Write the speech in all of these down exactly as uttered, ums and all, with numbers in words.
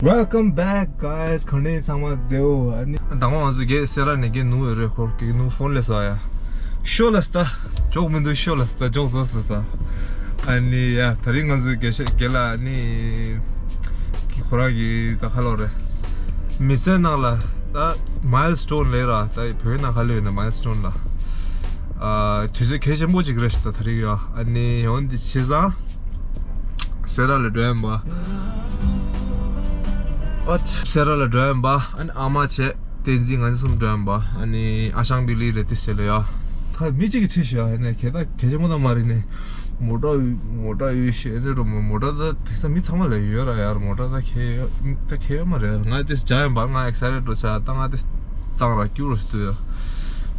Welcome back, guys. ག་འདྲ་ཡིན་ཚང་མ་བདེ་པོ། ཨ་ནི་དང་པོ་ང་ཚོ་རྒྱལ་སེ་ར་ནས་རྒྱལ་ནུ་ཡོད་རེད། ཁོར་རྒྱལ་ནུ་ཕོན་སླེབས་སོང་ཡ། ཤོ་ལ་སྟ་འཇོག་མི་འདུག་ཤོ་ལ་སྟ་འཇོག་བཟོ་ཟེར་ས། ཨ་ནི་ཡ་ད་རིང་ང་ཚོ་རྒྱལ་ཤ་རྒྱལ་ལ་ཨ་ནི་ཁོ་རང་གི་ད་ཁ་ལོ་རེད། མི་ཚེ་ནང་ལ་ད་མའིལ་སི་ཊོན་ལས་ར་ད་བོད་ནང་ཁ་ལོ་ཡོད་ན་མའིལ་སི་ཊོན་ལ། ཨ་དུས་ཚོད་གལ་ཆེན་པོ་ཅིག་རེད་ཤག་ད་ད་རིང་ཡ། ཨ་ནི་ཡོང་འདི་བྱས་ཙང་། སེ་ར་ལ་འགྲོ་ཡིན་པ། ཨོ་ཆ། སེ་ར་ལ་འགྲོ་ཡིན་པ། ཨ་ནི་ཨ་མ་བྱས་བསྟན་འཛིན་ང་གཉིས་གསུམ་འགྲོ་ཡིན་པ། ཨ་ནི་ཨ་ཞང་བི་ལི་རེད་དེ་བྱས་ལ་ཡ། ཁ་མི་གཅིག་གིས་ཁྲིད་ཤག་ཡིན་ནའི་གལ་ད་གལ་ཆེན་པོ་ད་མ་རེད་ནི། མོ་ཊ་མོ་ཊ་ཡོད་ཤེས་རེད་རོ། མོ་ཊ་ད་དེང་སང་མི་ཚང་མ་ལ་ཡོད་ར་ཡ། མོ་ཊ་ད་ཁྱེར་ཡོད་ད་ཁྱེར་ཡོད་མ་རེད། ང་དེ་བྱ་ཡིན་པ་ང་ཨེག་སའི་ཊེཌ་འགྲོ་ཆ་ད་ང་དེ་བཏང་ར་སྐྱུར་རོ་ཞིག་ཏུ་ཡ།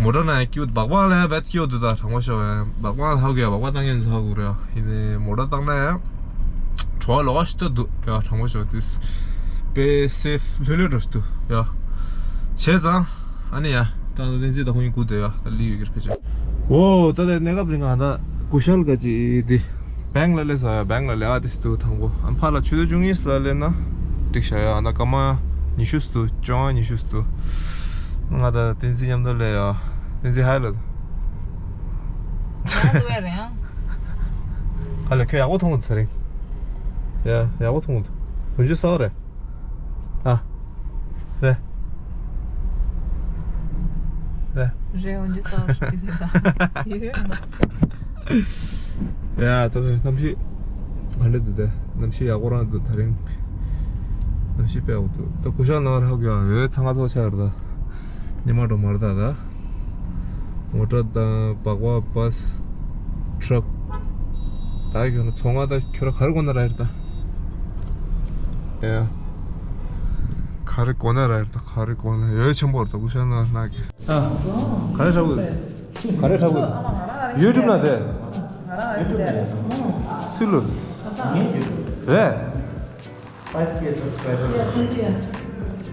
མོ་ཊ་ནང་ཡང་སྐྱིད་པོ་འདུག་སྦག་སྦག་ལ་ཡང་རྦད་སྐྱིད་པོ་འདུག་ད་དྲང་པོ་ཤོད་ཡ། སྦག་སྦག་ལ་ཧ་གོ་ཡ། སྦག་སྦག་བཏང་མཁན་ཚོ་ཧ་གོ་རེད་ཡ། ཡིན་ནའི་མོ་ཊ་བཏང་ན་ཡང་བྲོ་བ་ལོག་ཤི་ཏོ་འདུག་ཡ། དྲང་པོ་ཤོད་དུས་དཔེ་སེབ་ལྷོད་ལྷོད་འགྲོ་ཤི་འདུག་ཡ། བྱས་ཙང་ཨ་ནི་ཡ་ད་ལྟ་བསྟན་འཛིན་ད་ཁོང་གཉིས་སྒུག་སྡོད་ཡ། ད་ལི་ཡོད་ཀྱི་རེད་ཕལ་ཆེར། འོ་ད་ལྟ་གནས་སྐབས་རིང་ང་ད་ཀུ་ཤལ་ག་ཅི་དེ། བེང་ལ་སླེབས་སོང་ཡ། བེང་ལ་སླེབས་ཨ་དེ་སུ་དང་པོ་ཨ་ཕ་ལ་ཆུ་ཚོད་བཅུ་གཉིས་ལ་སླེབས་ན་འགྲིག་ཤག་ཡ། ཨ་ད་སྐར་མ་ཉི་ཤུ་སུ་བཅོ་ལྔ་ཉི་ཤུ་སུ། ང་ད་བསྟན་འཛིན་མཉམ་དུ་སླེབས་ཡ། བསྟན་འཛིན་ཧའི་ལ། ང་ལ་ཁྱོད་ཡག་པོ་མཐོང་གི་འདུག་ད་རིང་། ཡ་ཡག་པོ་མཐོང་གི་འདུག་གོན་ཆས་གསར་པ་རེད། ཨ། རེད། རེད། རེད། འོན་ཏེ་གསར་པ་ཞིག་གིས་ཟེར་ད། ཡོད་ཡོད་མ་ཟད། ཡ་ད་ནི་གནམ་གཤིས་ག་འདྲ་འདུག་དེ། གནམ་གཤིས་ཡག་པོ་རང་འདུག་ད་རིང་། གནམ་གཤིས་དཔེ་ཡག་པོ་འདུག་ད་ཀུ་ཤལ་ནང་ལ་ཧ་གོ་ཡ། འོད་ཚང་ཁ་ཚོགས་ཆགས་ཡོད་རེད་ད། ཉི་མ་འགྲོ་མར་ད་ད། མོ་ཊ་དང་སྦག་སྦག་བྷ་སི་ཊྲག་ད་ཁྱོད་ཚོང་ང་ད་ཁྱོད་ར་ག་རེ་གོ་ན་ར་ཡིན་ད། ཡ། ག་རེ་གོ་ན་ར་ཡིན་ད། ག་རེ་གོ་ན་འོད་ཆེན་པོ་རེད་ད་ཀུ་ཤལ་ནང་ལ་གི། ཨ། ག་རེ་ཧྲ་གི། ག་རེ་ཧྲ་གི། ཡུ་ཊུབ་ན་དེ། སུ་ལུ། རེད། Five K subscriber. Yeah, thank you.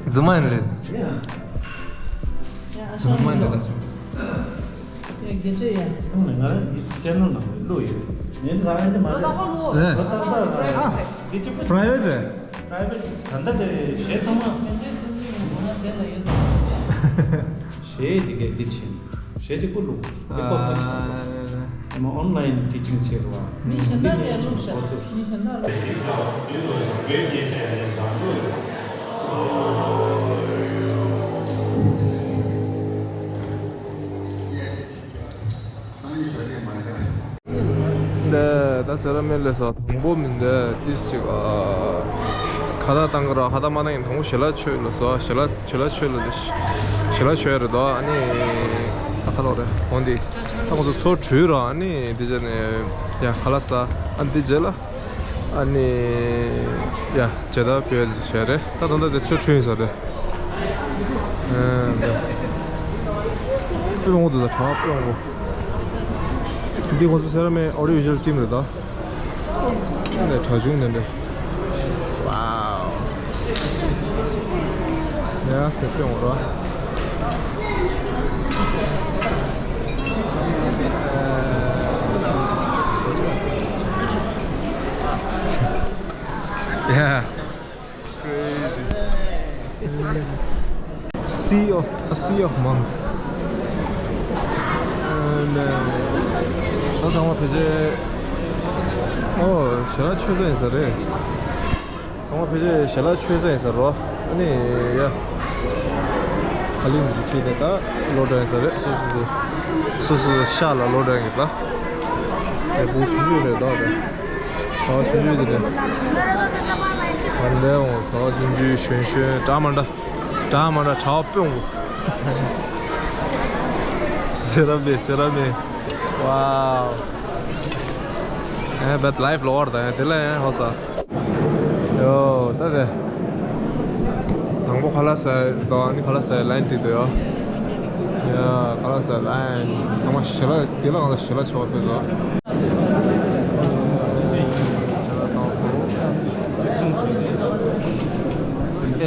རྫུན་མ་ཡིན་ལེ། Yeah. Yeah, རྫུན་མ་ཡིན་ལེ་ད། Yeah, རྒྱལ་སྤྱི་ཡ། ཁོང་ནས་ང་རང་གི་ཆེ་ནལ་ནང་ལ་བླུགས་ཡོད། ངས་ང་རང་འདི་མ་རེད། ལོ་དང་པོ་བླུགས། རེད། ལོ་དང་པོ་རེད། ཨ། འདི་གཅིག་པུ་private རེད། Private ད་ལྟ་དེ་གཞས་ཚང་མ། དེ་འདྲའི་སྟོན་གྱི་ཡོད་ན་དེ་ལ་ཡོད་ས་རེད། གཞས་དེ་གས་འདི་ཕྱིན། གཞས་གཅིག་པུ་བླུགས། དེ་པོ་ཁ་ཆེ། ཨ་ནི་online teaching བྱེད་རོགས། མི་གཞན་དག་ལས་བླུགས་ཤག་མི་གཞན་དག་ལ། འདི་ད་སེ་ར་མེ་ལེ་ས་དང་པོ་མིན་འདི་ཏིས་ཅིག་ཨ། ཁ་བརྡ་བཏང་གི་ར། ཁ་བརྡ་མ་བཏང་ཡིན། དང་པོ་ཞལ་ལག་མཆོད་ལ་སོ། ཞལ་ལག་ཞལ་ལག་མཆོད་ལ་འདི་ཞལ་ལག་མཆོད་རེད་དོ། ཨ་ནི་ད་ཁ་ལོ་རེད་འོང་འདི། ད་ཁོ་ཚོ་ཚོ་གྲུས་ར། ཨ་ནི་འདི་བྱས་ནས་ཡ་ཁ་ལག་ཟ། ཨ་འདི་རྗེས་ལ་ཨ་ནི་ཡ་མཇལ་དར་ཕུལ་ཡ་འདི་ཚོ་བྱས་རེད། ད་ད་ལྟ་འདི་ཚོ་གྲུས་ཡིན་ས་རེད། ཨ་འདི་དཔེ་མང་པོ་འདུག་ད་གྲྭ་པ་དཔེ་མང་པོ། འདི་ཁོ་ཚོ་སེ་ར་མེ་audio visual team རེད་ད། ནས་གྲྭ་ཆུང་ནས་འདྲ། Wow. Yes, the film, right? Yeah. Crazy. Sea of, a sea of monks. And, uh, ད་ཚང་མ་ཕལ་ཆེར། ཨོ། ཞལ་ལག་མཆོད་ས་ཡིན་ས་རེད། ཚང་མ་ཕལ་ཆེར་ཞལ་ལག་མཆོད་ས་ཡིན་ས་རོ། ཨ་ནི་ཡ། ཁ་ལིང་འདི་ཁྱེར་ནས་ད་ལོག་འགྲོ་ཡིན་ས་རེད། སོ་སོ་སོ་སོ་སོ་ཤག་ལ་ལོག་འགྲོ་ཡིན་ད། ཨེ་བུ་ཆུང་ཆུང་རེད་ད་རེད། གྲྭ་པ་ཆུང་ཆུང་དེ་རེད། ང་འདས་འོང་གྲྭ་པ་ཆུང་ཆུང་གཞོན་གཞོན་འདྲ་མ་འདྲ། འདྲ་མ་འདྲ་གྲྭ་པ་དཔོན་པོ། སེ་ར་མེ་སེ་ར་མེ། Wow. ཨེ་བད་ལའིབ་ལོ་བར་ད་ཡ་དེ་ལ་ཡ་ཧོ་ས། ཡོ་ད་དེ། དང་པོ་ཁ་ལག་ཟ་དང་ཨ་ནི་ཁ་ལག་ཟ་ལའིན་བྲིས་འདུག་ཡོ། ཡ་ཁ་ལག་ཟ་ལའིན་ཚང་མ་ཞལ་ལག་དེ་ལ་ང་ལ་ཞལ་ལག་མཆོད་པ་ཕེབས་ལོ།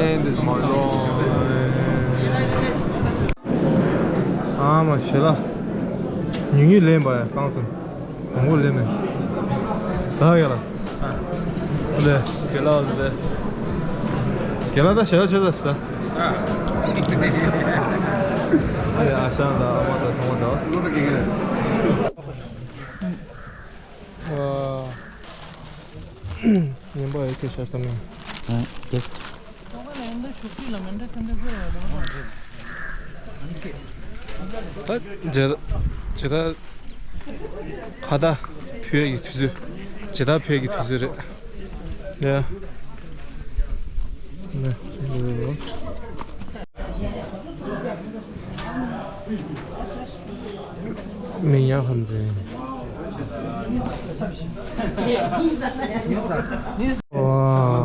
And this is my dog. ཨ་མ་ཞལ་ལག་ཉུང་ཉུང་ལེན་པ་ཡ་བཏང་སོང་། དང་པོ་ལེན་མེད། ད་ཡ་ལ། ལེ། ཞལ་ལག་ལེ། རྒན་ལགས་ད་ཞལ་ལག་མཆོད་ས་ཞུ་ས། ཨ་ལེ་ཨ་ཞང་དང་ཨ་མ་དང་ཚང་མ་དང་། ཨ། ཉན་པ་ཡོད་ཁྱེད་ཤ་སྟག་མིན། ཨ། gift། ད་ཇེ་ཇེ་ད་ཁ་ད་ཕུད་ཀྱི་དུས་ཚོད། ཇེ་ད་ཕུད་ཀྱི་དུས་ཚོད་རེད། ཡ། ནས། མིང་ཡག་ཧམ་ཟེ། ཝའོ།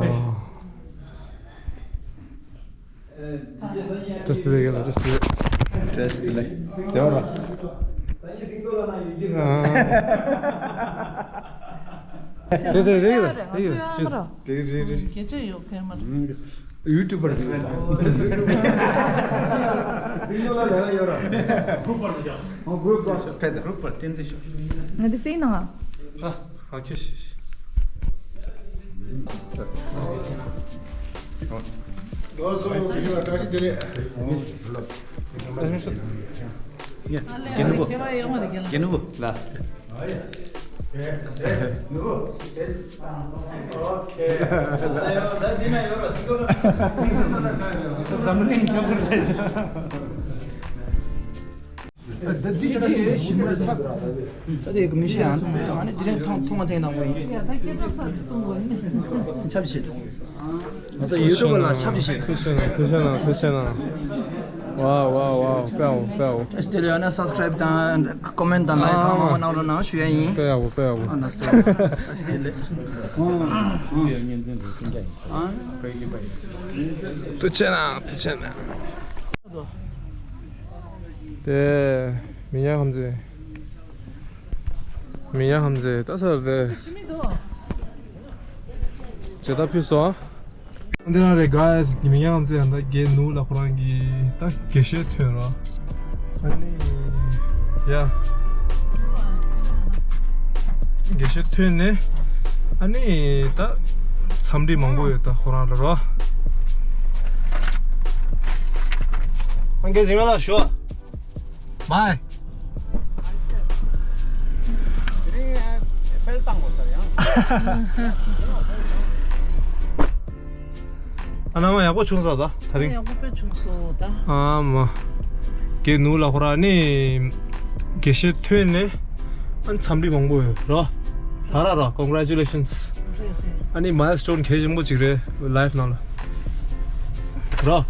བཀྲ་ཤིས་བདེ་ལེགས། བཀྲ་ཤིས་བདེ་ལེགས། བཀྲ་ཤིས་བདེ་ལེགས། བདེ་བ་ར། དེ་དེ་རེད་རེད་རེད་རེད། རེད་རེད་རེད། རྒྱལ་ཆེ་ཡོད་མཁན་མ་རེད། ཡུ་ཊུབ་པར་ཟེར་བ་དང་། སིང་ལོ་ལ་ལས་ཡོད་ར། གུ་རུབ་པར་ཟེར་ཡང་། གུ་རུབ་པར་ཟེར། ཕེ་ད་གུ་རུབ་པར་བསྟན་འཛིན་ཤོག་ང་འདི་སིང་ནང་། ཨ། ཨོ་ཁེ། ཤི་ཤི། ལོ་ཚོ་བོད་ལ་བཀྲ་ཤིས་བདེ་ལེགས། རྒན་ནུ་བོ། རྒན་ནུ་བོ་ལ། འཛམ་གླིང་ཁྱབ་ཁུར་རེད། ད་དེ་གི་མི་ཤེས་ཡང་ཨ་ནི་དེ་རིང་མཐོང་མཐོང་བ་ཐེངས་དང་པོ་ཡིན། ཡ་ད་ཁྱེད་ཚོ་ཚ་ཏུང་གོ་ཡིན། ཆབ་ཆེ། ང་ཚོ་ཡུ་ཊུབ་པ་ལ་ཆབ་ཆེ། ཐུགས་རྗེ་གནང་། ཐུགས་རྗེ་གནང་། ཐུགས་རྗེ་གནང་། ཝའོ་ཝའོ་ཝའོ། དཔེ་ཡག་པོ། དཔེ་ཡག་པོ། ཨ་ཞི་དེ་ལས་ཡང་ན་སབ་སི་ཀ་རའིབ་དང་ཀོ་མེན་ཊི་དང་ལའིཀ་གང་མང་མང་གནང་རོགས་གནང་ཞུ་ཡ་ཡིན། དཔེ་ཡག་པོ། དཔེ་ཡག་པོ། ཨ་ན་སོ། ཨ་ཞི་དེ་ལས། ཐུགས་རྗེ་གནང་། ཐུགས་རྗེ་གནང་། དེ་མི་ཉག་ཧམ་ཟེ། མི་ཉག་ཧམ་ཟེ། ད་སར་དེ་ཇེ་ད་ཕུད་སོང་། འདི་རང་རེད་གཱས། མི་ཉག་ཧམ་ཟེ་ཡང་ད་རྒན་ནུ་ལ་ཁོ་རང་གི་ད་དགེ་བཤེས་ཐོན་རོ། ཨ་ནི་ཡ། དགེ་བཤེས་ཐོན་ནས་ཨ་ནི་ད་འཚམས་འདྲི་མང་པོ་ཡོད་ད་ཁོ་རང་ལ་རོ། ཨང་ཀེ་ཟིང་ལ་ཞོ། མའི། དེ་རིང་ཕེལ་བཏང་དགོས་ས་ཡང་། ཨ་ན་མ་ཡག་པོ་བྱུང་ས་ད་དེ་རིང་། ཡག་པོ་དཔེ་བྱུང་སོ་ད། ཨ་མ། རྒན་ནུ་ལ་ཁོ་རང་ནི་དགེ་བཤེས་ཐོན་ནས་ཨ་ནི་འཚམས་འདྲི་མང་པོ་ཡོད་རོ། ད་ར་ར། Congratulations། རེད་རེད། ཨ་ནི་མའིལ་སི་ཊོན་གལ་ཆེན་པོ་ཅིག་རེད་ལའིཕ་ནང་ལ། རོ།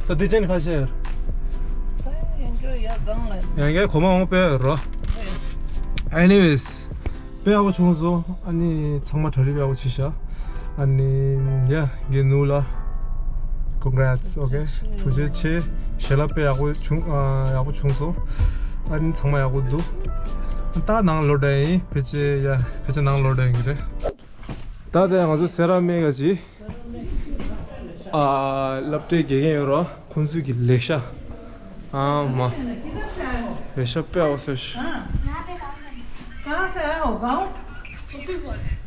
ད་དེ་ཅན་ཁ་ཤས། ད་ཡང་སྐྱོ་ཡ་གང་ལ། ཡང་སྐྱོ་གོ་མ་འོང་པས་རོ། རེད། Anyways། དཔེ་ཡག་པོ་བྱུང་སོང་། ཨ་ནི་ཚང་མ་གྲ་སྒྲིག་ཡག་པོ་བྱས་ཤག་ཨ་ནི་ཡ་རྒན་ནུ་ལ་Congrats། ཨོ་ཁེ། ཐུགས་རྗེ་ཆེ། ཞལ་ལག་དཔེ་ཡག་པོ་བྱུང་། ཨ་ཡག་པོ་བྱུང་སོང་། ཨ་ནི་ཚང་མ་ཡག་པོ་འདུག་ད་ནང་ལོག་འགྲོ་ཡིན། ཕལ་ཆེར་ཡ་ཕལ་ཆེར་ནང་ལོག་འགྲོ་ཡིན་གྱི་རེད། ད་ལྟ་ང་ཚོ་སེ་ར་སྨད་ག་ཅི། ཨ། སློབ་གྲྭའི་དགེ་རྒན་ཡོད་རོ། ཁོང་ཚོའི་གི་ལེགས་ཤ། ཨ་མ། ལེགས་ཤ་དཔེ་ཡག་པོ་བཟོས་ཤག་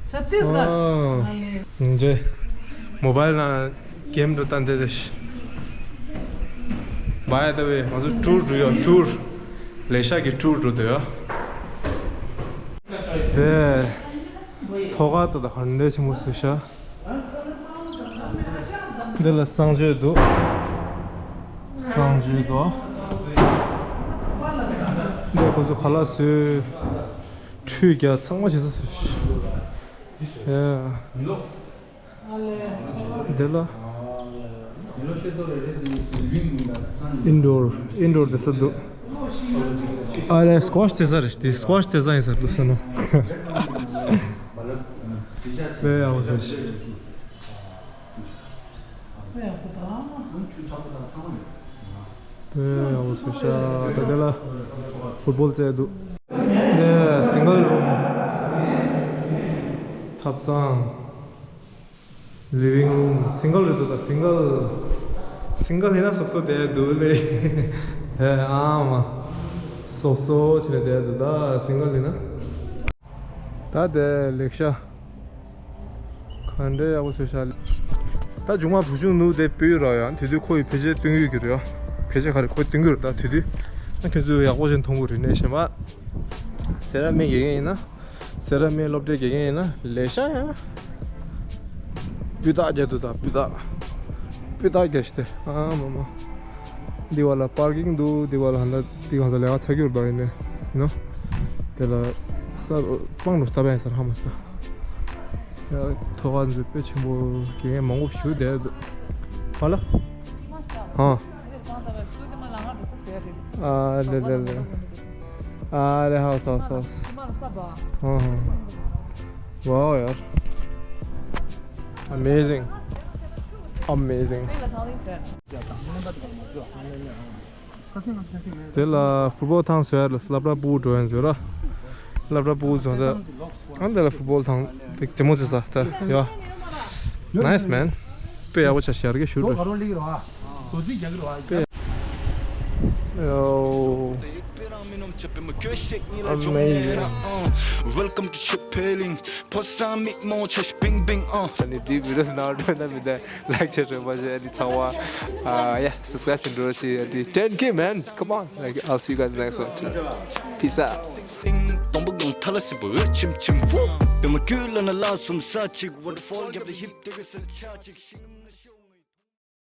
ཆ་ཏིས་གར། ཨ། ཇེ། མོ་བཱའིལ་ནང་གེམ་འགྲོ་སྟངས་དེ་རེད། བཱ་ཡ་ད་ཝེ་ང་ཚོ་ཊུར་འགྲོ་ཡོད། ཊུར། ལེགས་ཤ་གི་ཊུར་འགྲོ་འདོད་ཡོད། དེ། ཐོག་ཁ་ད་ད་ག་འདྲ་ཆེན་པོ་བཟོས་ཤག་འདི་ལ་གསང་སྤྱོད་འདུག་གསང་སྤྱོད་འདུག་འདི་ཁོ་ཚོ་ཁ་ལག་བཟོས། ཁྲུས་རྒྱག་ཚང་མ་བྱེད་ས་བཟོས་ཤག་ཡ། འདི་ལ། ཨིན་ཌོར། ཨིན་ཌོར་བསྡད་ས་འདུག་ཨ་ལས་སི་ཀོ་ཤི་བྱེད་ས་རེད། དེ་སི་ཀོ་ཤི་བྱེད་ས་ཡིན་ས་འདུག་ས་ནོ། དཔེ་ཡག་པོ་བཟོས་ཤག་དཔེ་ཡག་པོ་བཟོས་ཤག་ད་དེ་ལ་ཕུཊ་བོལ་རྩེ་འདུག་དེ་སིང་གལ་རུམ། ཐབ་ཚང་། ལི་ཝིང་རུམ། སིང་གལ་རེད་འདུག་ད་སིང་གལ། སིང་གལ་ཡིན་ན་སོ་སོ་བསྡད་འདུག་ལེ། ཨེ་ཨ་མ། སོ་སོ་བྱས་བསྡད་འདུག་ད་སིང་གལ་ཡིན་ན། ད་དེ་ལེགས་ཤ། ག་འདྲ་ཡག་པོ་བཟོས་ཤག་ད་མཇུག་མ་བུ་ཆུང་ནུ་དེ་སྤོས་ར་ཡང་དེ་དུས་ཁོ་ཡི་ཕལ་ཆེར་སྟོན་གྱི་རེད་ཡ། ཕལ་ཆེར་ག་རེ་ཁོ་སྟོན་གྱི་རེད། ད་དེ་དུས་ཨ་ཁྱོད་ཚོས་ཡག་པོ་ཞིག་མཐོང་གི་རེད་ནས་ཤེས་མ། སེ་ར་སྨད་དགེ་རྒན་ཡིན་ན། སེ་ར་སྨད་སློབ་གྲྭའི་དགེ་རྒན་ཡིན་ན་ལས་ཤ་ཡ། སྤུས་དག་རྒྱག་འདུག་ད་སྤུས་དག་སྤུས་དག་རྒྱག་ཤི་དེ་ཨ་མ་མ། འདི་བ་ལ་པར་ཀིང་འདུག་འདི་བ་ལ་ཧ་ན་འདི་གང་ས་ལས་ཀ་ཚ་རྒྱུར་བ་ཡིན་ནས་ཡིན་ནོ། དེ་ལ་ས་སྤང་རུ་ལྟ་བ་ཡིན་ས་ཧ་མ་ས། ཡ་ཐོག་ཁ་འཛུལ་དཔེ་ཆེན་པོ་དགེ་རྒན་མང་པོ་ཞུ་བསྡད་འདུག་ཧ་ལ། ཧ། ཨ་ལེ་ལེ་ལེ། ཨ་རེ་ཧ་སོ་སོ། ཨ་ཧ། Wow ཡར། Amazing. Amazing. དེ་ལ་ཕུཊ་བོལ་ཐང་བཟོ་ཡ་ལ་སློབ་གྲྭ་ཕྲུ་གུ་འགྲོ་ཡ་བཟོས་ར། སློབ་གྲྭ་ཕྲུ་གུ་བཟོ་ད། ཨ་འདི་ལ་ཕུཊ་བོལ་ཐང་དེ་རྩེད་མོ་རྩེ་ས་ད་ཡ། Nice man. དཔེ་ཡག་པོ་ཆ་ཤར་གི་ཞུ་འགྲོ། ཡོ། Amazing. Welcome to Chip Healing. ཕོ་སང་མིག་མོ་ཆ་ཤི་པིང་པིང་ཨ། ཨ་ནི་འདི་བི་ཌིའོ་ནང་འགྲོ་ན་མི་འདའ་ལའིཀ་ཤེར་རེ་བ་ཞེ་ཨ་ནི་ཚང་བ། ཨ་ཡ་སབ་སི་ཀ་རའིབ་ཅིག་འགྲོ་ཆེ་ཨ་ནི་ten K man. Come on. Like, I'll see you guys next one. Peace out. སྟོང་པ་སྒང་ཐ་ལ་སྲིན་པོ་འོད་ཆེམ་ཆེམ་བུ། པད་མ་རྒྱུད་ལ་ན་ལ་གསུམ་ས་གཅིག་ཝ་ཊར་ཕོལ་རྒྱབ་ལ་ཧིབ་ཏེ་གི་སེལ་ཆ་གཅིག་ཤིང་།